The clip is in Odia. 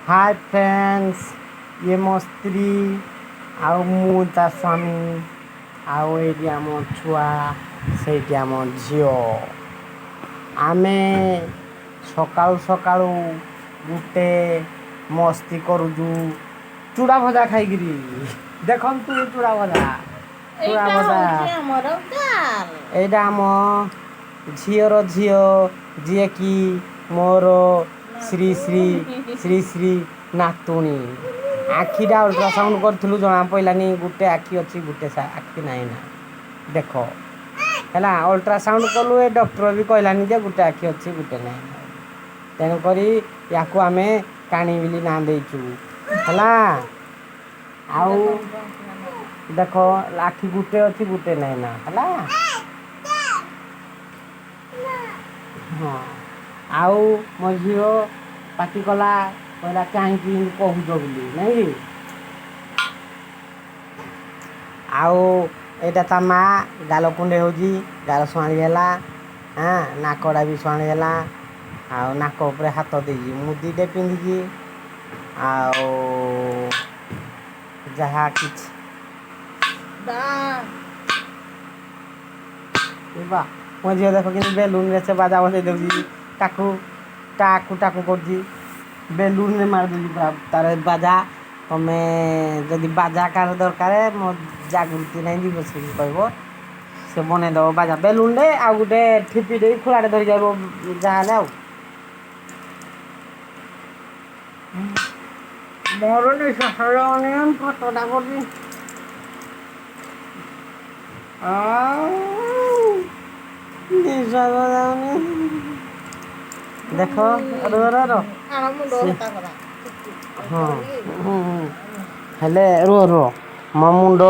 ହାଏ ଫ୍ରେଣ୍ଡସ୍, ଇଏ ମୋ ସ୍ତ୍ରୀ ଆଉ ମୁଁ ତା ସ୍ୱାମୀ। ଆଉ ଏଇଠି ଆମ ଛୁଆ, ସେଇଠି ଆମ ଝିଅ। ଆମେ ସକାଳୁ ସକାଳୁ ଗୋଟେ ମସ୍ତି କରୁଛୁ ଚୁଡ଼ା ଭଜା ଖାଇକିରି। ଦେଖନ୍ତୁ ଏ ଚୁଡ଼ା ଭଜା, ଚୁଡ଼ା ଏଇଟା ଭଜା। ହଉଛି ଆମର ଗାଲ। ଏଇଟା ଆମ ଝିଅର ଝିଅ, ଯିଏକି ମୋର ଶ୍ରୀ ଶ୍ରୀ ଶ୍ରୀ ଶ୍ରୀ ନାତୁଣୀ। ଆଖିଟା ଅଲ୍ଟ୍ରାସାଉଣ୍ଡ କରିଥିଲୁ, ଜଣା ପଡ଼ିଲାନି ଗୋଟେ ଆଖି ଅଛି, ଗୋଟେ ଆଖି ନାହିଁ। ନା ଦେଖ, ହେଲା ଅଲ୍ଟ୍ରାସାଉଣ୍ଡ କଲୁ, ଏ ଡକ୍ଟର ବି କହିଲାନି ଯେ ଗୋଟେ ଆଖି ଅଛି, ଗୋଟେ ନାହିଁ। ତେଣୁକରି ୟାକୁ ଆମେ କାଣି ବୋଲି ନାଁ ଦେଇଛୁ। ହେଲା, ଆଉ ଦେଖ, ଆଖି ଗୋଟେ ଅଛି, ଗୋଟେ ନାହିଁ ନା। ହେଲା, ହଁ। ଆଉ ମୋ ଝିଅ ପାଟି କଲା, କହିଲା କାହିଁକି ଏମିତି କହୁଛ ବୋଲି, ନାଇଁ କି? ଆଉ ଏଇଟା ତା ମା। ଗାଲ କୁଣ୍ଡେଇ ହେଉଛି, ଗାଲ ଶୁଆଣି ହେଲା, ହଁ, ନାକଟା ବି ଶୁଆଣି ହେଲା। ଆଉ ନାକ ଉପରେ ହାତ ଦେଇଛି, ମୁଦିଟେ ପିନ୍ଧିଛି। ଆଉ ଯାହା କିଛି ବା, ମୋ ଝିଅ ଦେଖ କେମିତି ବେଲୁନରେ ସେ ବାଜା ବଜେଇ ଦେଉଛି। ତାକୁ ଟାକୁ ଟାକୁ କରୁଛି, ବେଲୁନରେ ମାରି ଦେଉଛି ପୁରା ତାର ବାଜା। ତମେ ଯଦି ବାଜା କାହାର ଦରକାର, ମୋ ଜାଗୃତି ନାହିଁ ଯିବ, ସେଠି କହିବ, ସେ ବନେଇଦେବ ବାଜା ବେଲୁନରେ। ଆଉ ଗୋଟେ ଠିପି ଦେଇ ଖୋଳାଟେ ଧରିକି ଆଇବ ଯାହାହେଲେ। ଆଉ ମୋର ନିଶ୍ୱାସ ଯାଉନି, ଫଟୋଟା କରୁଛି। ଆଉ ନିଶ୍ୱାସ ଯାଉନି। ଦେଖ, ରୁହ ରୁହ। ଆଣ ମୁଣ୍ଡ ହତା କରା। ହଁ, ହେଲେ ରୁହ ରୁହ, ମୋ ମୁଣ୍ଡ